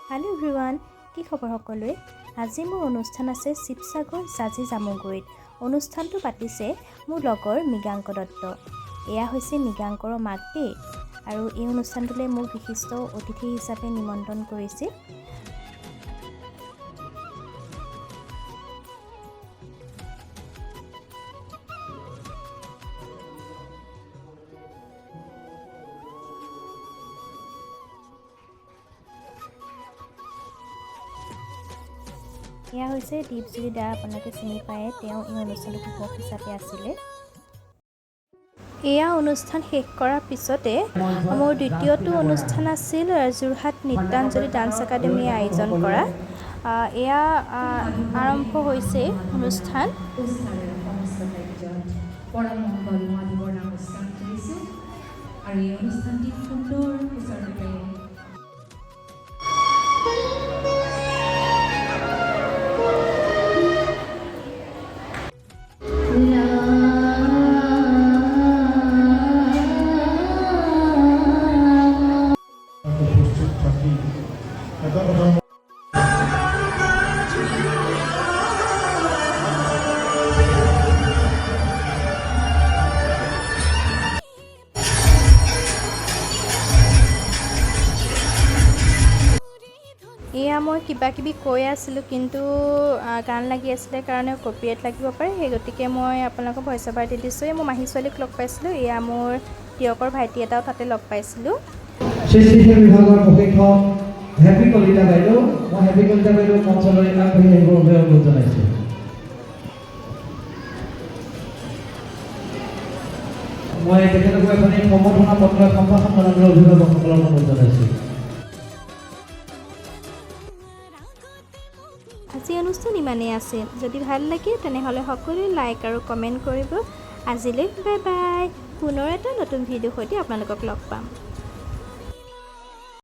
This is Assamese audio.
হেল্ল' এভৰিৱান, কি খবৰ সকলোৰে? আজি মোৰ অনুষ্ঠান আছে শিৱসাগৰ জাঁজী জামুগুৰিত। অনুষ্ঠানটো পাতিছে মোৰ লগৰ মৃগাংক দত্ত। এয়া হৈছে মৃগাংকৰ মাক দেই। আৰু এই অনুষ্ঠানটোলৈ মোক বিশিষ্ট অতিথি হিচাপে নিমন্ত্ৰণ কৰিছিল। এয়া হৈছে দীপজ্যোতি দা, আপোনালোকে চিনি পায়, তেওঁ এই অনুষ্ঠানটোৰ ঘোষক হিচাপে আছিলে। এয়া অনুষ্ঠান শেষ কৰাৰ পিছতে মোৰ দ্বিতীয়টো অনুষ্ঠান আছিল যোৰহাট নৃত্যাঞ্জলি ডান্স একাডেমীয়ে আয়োজন কৰা। এয়া আৰম্ভ হৈছে অনুষ্ঠান। অনুষ্ঠানৰ সমস্ত কাৰ্যত পৰম মংগল মহাদেৱৰ নাম উচ্চাৰণ কৰিছোঁ আৰু এই অনুষ্ঠানটি সুন্দৰ সুচাৰুৰূপে উপস্থিত থাকি এটা কথা। এয়া মই কিবা কিবি কৈ আছিলোঁ, কিন্তু গান লাগি আছিলে কাৰণে কপিৰাইট লাগিব পাৰে, সেই গতিকে মই আপোনালোকক ভইচ অভাৰ দি দিছোঁ। এই মোৰ মাহী ছোৱালীক লগ পাইছিলোঁ। এয়া মোৰ তিয়কৰ ভাইটি এটাও তাতে লগ পাইছিলোঁ। সৃষ্টিশীল বিভাগৰ প্ৰশিক্ষক হেপী কলিতা বাইদেউ, মই হেপী কলিতা বাইদেউ মঞ্চলৈ আগবাঢ়ি আহিবৰ বাবে অনুৰোধ জনাইছোঁ। মই তেখেতকো এখনি সম্বৰ্ধনা পত্ৰ, সম্ভাষণ জনাবলৈ অভিভাৱকসকলক অনুৰোধ জনাইছোঁ। আজি অনুষ্ঠান ইমানেই আছিল। যদি ভাল লাগে, তেনেহ'লে সকলোৱে লাইক আৰু কমেণ্ট কৰিব। আজিলৈ বাই বাই। পুনৰ এটা নতুন ভিডিঅ'ৰ সৈতে আপোনালোকক লগ পাম।